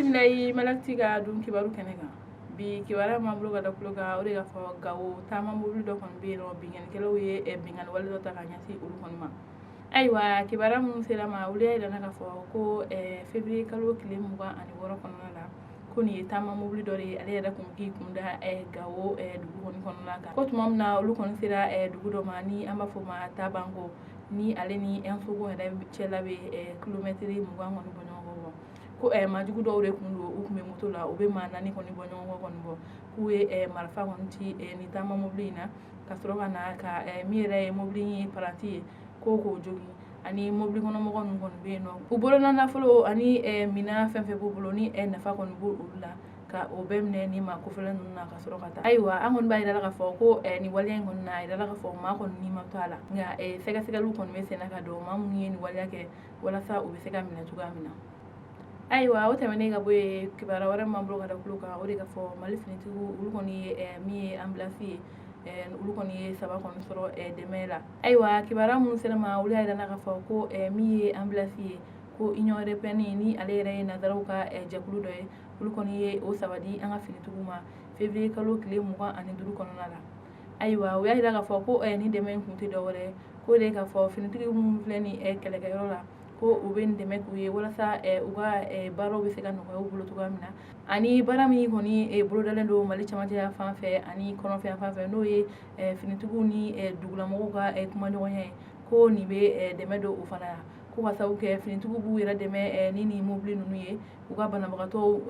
Bisimila i Malakti ka dun kibaru kɛnɛ kan. Bi kibaruya m'an bolo ka da tulo kan, o de k'a fɔ Gawo taama mobili dɔ kɔni bɛ yen nɔ, binkannikɛlaw ye binkanni wale dɔ ta ka ɲɛsin olu kɔni ma. Ayiwa, kibaruya minnu sera ma, olu y'a yira k'a fɔ ko février kalo tile 26 kɔnɔna la, ko nin ye taama mobili dɔ de ye, ale yɛrɛ kun k'i kun da Gawo dugu kɔni kɔnɔna kan. Ko tuma min na olu kɔni sera dugu dɔ ma ni an b'a fɔ ma Tabanko, ni ale ni Ɛnfogo yɛrɛ cɛla bɛ kilomɛtiri 20 kɔni bɔ ɲɔgɔn kɔ. Ko maajugu dɔw de kun don, u kun bɛ moto la, u bɛ maa 4 kɔni bɔ ɲɔgɔn kɔ kɔni bɔ, k'u ye marifa kɔni ci nin taama mobili in na ka sɔrɔ ka na ka min yɛrɛ ye mobili in paranti ye, ko k'o jogin, ani mobili kɔnɔmɔgɔ ninnu kɔni bɛ yen nɔ, u bolona nafolo ani minɛn fɛn fɛn b'u bolo ni nafa kɔni b'o olu la, ka o bɛɛ minɛ ni maa kofɔlen ninnu na ka sɔrɔ ka taa. Ayiwa, an kɔni b'a yira la k'a fɔ ko nin waleya in kɔni na, a yirala k'a fɔ maa kɔni ni ma to a la, nka sɛgɛsɛgɛliw kɔni bɛ senna ka dɔn maa minnu ye nin waleya kɛ, walasa u bɛ se ka minɛ cogoya min na. Ayiwa, o tɛmɛnen ka bɔ yen, kibaruya wɛrɛ min b'an bolo ka da tulo kan, o de ka fɔ Mali finitigiw, olu kɔni ye min ye ambulance ye, olu kɔni ye 3 kɔni sɔrɔ dɛmɛ la. Ayiwa, kibaruya minnu sera ma, olu y'a yira k'a fɔ ko min ye ambulance ye, ko Union européenne, ni ale yɛrɛ ye nanzaraw ka jɛkulu dɔ ye, olu kɔni ye o 3 di an ka finitigiw ma février kalo tile 25 kɔnɔna la. Ayiwa, u y'a yira k'a fɔ ko nin dɛmɛ in kun tɛ dɔwɛrɛ ye, k'o de ye k'a fɔ finitigi minnu filɛ nin kɛlɛkɛyɔrɔ la, ko u bɛ nin dɛmɛ k'u ye walasa u ka baaraw bɛ se ka nɔgɔya u bolo cogoya min na, ani baara min kɔni bolodalen don Mali cɛmancɛ fan fɛ ani kɔrɔnfɛ fan fɛ, n'o ye finitigiw ni dugulamɔgɔw ka kumaɲɔgɔnya ye, ko nin bɛ dɛmɛ don o fana la, ko ka sababu kɛ finitigiw b'u yɛrɛ dɛmɛ ni nin mobili ninnu ye, u ka banabagatɔw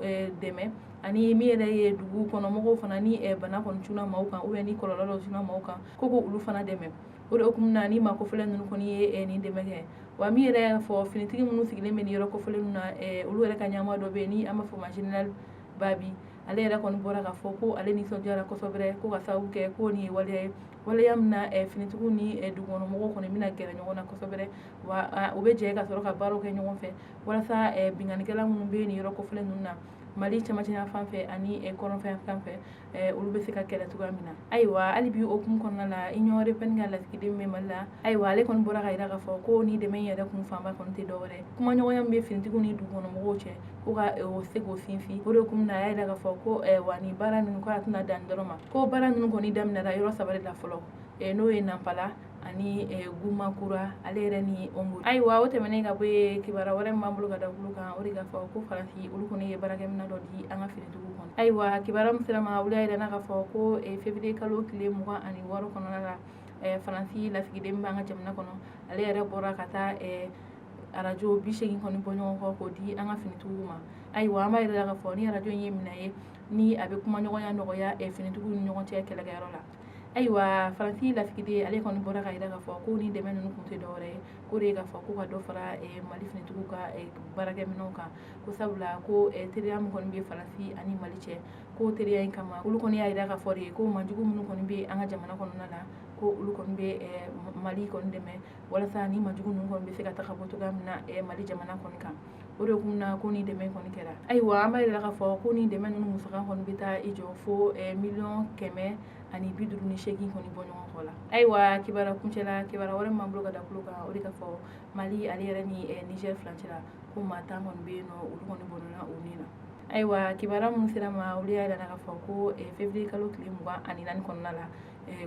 dɛmɛ, ani min yɛrɛ ye dugu kɔnɔmɔgɔw fana, ni bana kɔni cunna maaw kan ou bien ni kɔlɔlɔ dɔ cunna maaw kan, ko k'olu fana dɛmɛ. O de hukumu na ni maa kofɔlen ninnu kɔni ye nin dɛmɛ kɛ. Wa min yɛrɛ y'a fɔ finitigi minnu sigilen bɛ nin yɔrɔ kofɔlen ninnu na, olu yɛrɛ ka ɲɛmaa dɔ bɛ yen ni an b'a fɔ ma général Babi, ale yɛrɛ kɔni bɔra k'a fɔ ko ale nisɔndiyara kosɛbɛ, ko ka sababu kɛ ko nin ye waleya ye, waleya min na finitigiw ni dugukɔnɔmɔgɔw kɔni bɛna gɛrɛ ɲɔgɔn na kosɛbɛ, wa u bɛ jɛ ka sɔrɔ ka baaraw kɛ ɲɔgɔn fɛ walasa binkannikɛla minnu bɛ nin yɔrɔ kofɔlen ninnu na Mali cɛmancɛ fan fɛ ani kɔrɔnfɛ fan fɛ, olu bɛ se ka kɛlɛ cogoya min na. Ayiwa, hali bi o hukumu kɔnɔna la, Union européenne ka lasigiden bɛ Mali la, ayiwa, ale kɔni bɔra ka yira k'a fɔ ko ni dɛmɛ in yɛrɛ kun fanba kɔni tɛ dɔwɛrɛ, kumaɲɔgɔnya min bɛ finitigiw ni dugukɔnɔmɔgɔw cɛ, ko ka o se k'o sinsin. O de hukumu na, a y'a yira k'a fɔ ko wa nin baara ninnu, ko a tɛna dan dɔrɔn ma, ko baara ninnu kɔni daminɛra yɔrɔ 3 de la fɔlɔ, n'o ye Nanpala ani Gumakura, ale yɛrɛ ni Ongo. Ayiwa, o tɛmɛnen ka bɔ yen, kibaruya wɛrɛ min b'an bolo ka da tulo kan, o de k'a fɔ ko Faransi, olu kɔni ye baarakɛminɛn dɔ di an ka finitigiw kɔnɔ. Ayiwa, kibaruya min sera ma, olu y'a yira k'a fɔ ko février kalo tile 26 kɔnɔna la, Faransi lasigiden b'an ka jamana kɔnɔ, ale yɛrɛ bɔra ka taa arajo 80 kɔni bɔ ɲɔgɔn kɔ k'o di an ka finitigiw ma. Ayiwa, an b'a yira k'a fɔ ni arajo in ye minɛn ye ni a bɛ kumaɲɔgɔnya nɔgɔya finitigiw ni ɲɔgɔn cɛ kɛlɛkɛyɔrɔ la. Ayiwa, Faransi lasigiden, ale kɔni bɔra ka yira k'a fɔ ko ni dɛmɛ ninnu kun tɛ dɔwɛrɛ ye, ko de ye k'a fɔ ko ka dɔ fara Mali finitigiw ka baarakɛminɛnw kan, ko sabula ko teriya min kɔni bɛ Faransi ani Mali cɛ, ko teriya in kama, olu kɔni y'a yira k'a fɔ de ko majugu minnu kɔni bɛ an ka jamana kɔnɔna la, ko olu kɔni bɛ Mali kɔni dɛmɛ walasa ni majugu ninnu kɔni bɛ se ka taga bɔ cogoya min na Mali jamana kɔni kan. O de kun na ko ni dɛmɛ kɔni kɛra. Ayiwa, an b'a yira k'a fɔ ko ni dɛmɛ ninnu musaka kɔni bɛ taa i jɔ fo miliyɔn 158 kɔni bɔ ɲɔgɔn kɔ la. Ayiwa, kibaruya kuncɛ la, kibaruya wɛrɛ min b'an bolo ka da tulo kan, o de ka fɔ Mali ale yɛrɛ ni Niger furancɛ la, ko maa 10 kɔni bɛ yen nɔ, olu kɔni bɔnɛna u ni na. Ayiwa, kibaruya minnu sera ma, olu y'a yira k'a fɔ ko février kalo tile 24 kɔnɔna la,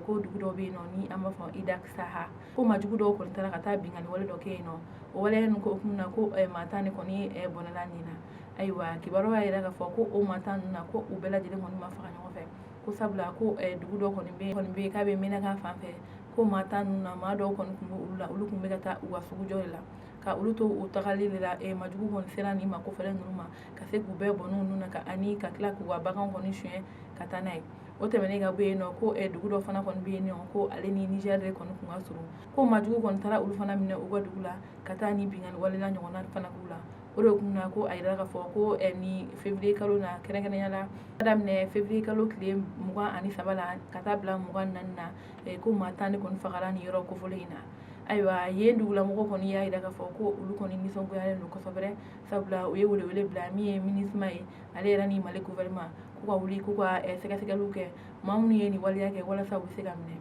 ko dugu dɔw bɛ yen nɔ ni an b'a fɔ Idak Saha, ko maajugu dɔw kɔni taara ka taa binkanni wale dɔ kɛ yen nɔ. O waleya ninnu ko hukumu na, ko maa 10 de kɔni bɔnɛna nin na. Ayiwa, kibaruya y'a yira k'a fɔ ko o maa 10 ninnu na, ko u bɛɛ lajɛlen kɔni ma faga ɲɔgɔn fɛ, ko sabula ko dugu dɔ kɔni bɛ yen k'a bɛ Menaka fan fɛ, ko maa 10 ninnu na, maa dɔw kɔni tun bɛ olu la, olu tun bɛ ka taa u ka sugujɔ de la, ka olu to u tagali de la, majugu kɔni sera nin ma kofɔlen ninnu ma ka se k'u bɛɛ bɔnɛ u na, ka ani ka tila k'u ka bagan kɔni suɲɛ ka taa n'a ye. O tɛmɛnen ka bɔ yen nɔ, ko dugu dɔ fana kɔni bɛ yen nɔ, ko ale ni Niger de kɔni kun ka surun, ko majugu kɔni taara olu fana minɛ u ka dugu la ka taa ni binkanni wale la ɲɔgɔnna fana k'u la. O de kun na ko a yira k'a fɔ ko ni février kalo na, kɛrɛnkɛrɛnnenya la daminɛ février kalo tile 23 la ka taa bila 24 na, ko maa 10 de kɔni fagara nin yɔrɔ kofɔlen in na. Ayiwa, yen dugulamɔgɔw kɔni y'a yira k'a fɔ ko olu kɔni nisɔngoyalen don kosɛbɛ, sabula u ye welewele bila min ye MINUSMA ye, ale yɛrɛ ni Mali gouvernement, k'u ka wuli k'u ka sɛgɛsɛgɛliw kɛ maa minnu ye nin waleya kɛ walasa u bɛ se ka minɛ.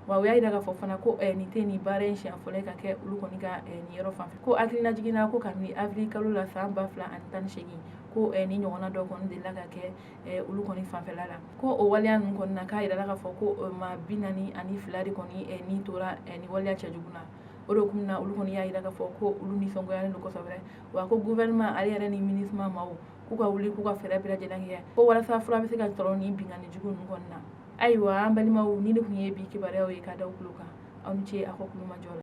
Wa u y'a yira k'a fɔ fana ko nin tɛ nin baara in siɲɛ fɔlɔ ye ka kɛ olu kɔni ka nin yɔrɔ fan fɛ, ko hakilina jiginna ko kabini avril kalo la san 2018. Ko ni ɲɔgɔnna dɔ kɔni delila ka kɛ olu kɔni fanfɛla la. Ko o waleya ninnu kɔni na, k'a yirala k'a fɔ ko maa 42 de kɔni ni tora ni waleya cɛjugu na. O de kun na, olu kɔni y'a yira k'a fɔ ko olu nisɔngoyalen don kosɛbɛ. Wa ko gouvernement ale yɛrɛ ni MINUSMA maaw k'u ka wuli k'u ka fɛɛrɛ bɛɛ lajɛlen kɛ ko walasa fura bɛ se ka sɔrɔ nin binkanni jugu ninnu kɔni na. Ayiwa, an balimaw, ni de tun ye bi kibaruyaw ye ka da aw tulo kan. Aw ni ce aw ka kulomajɔ la.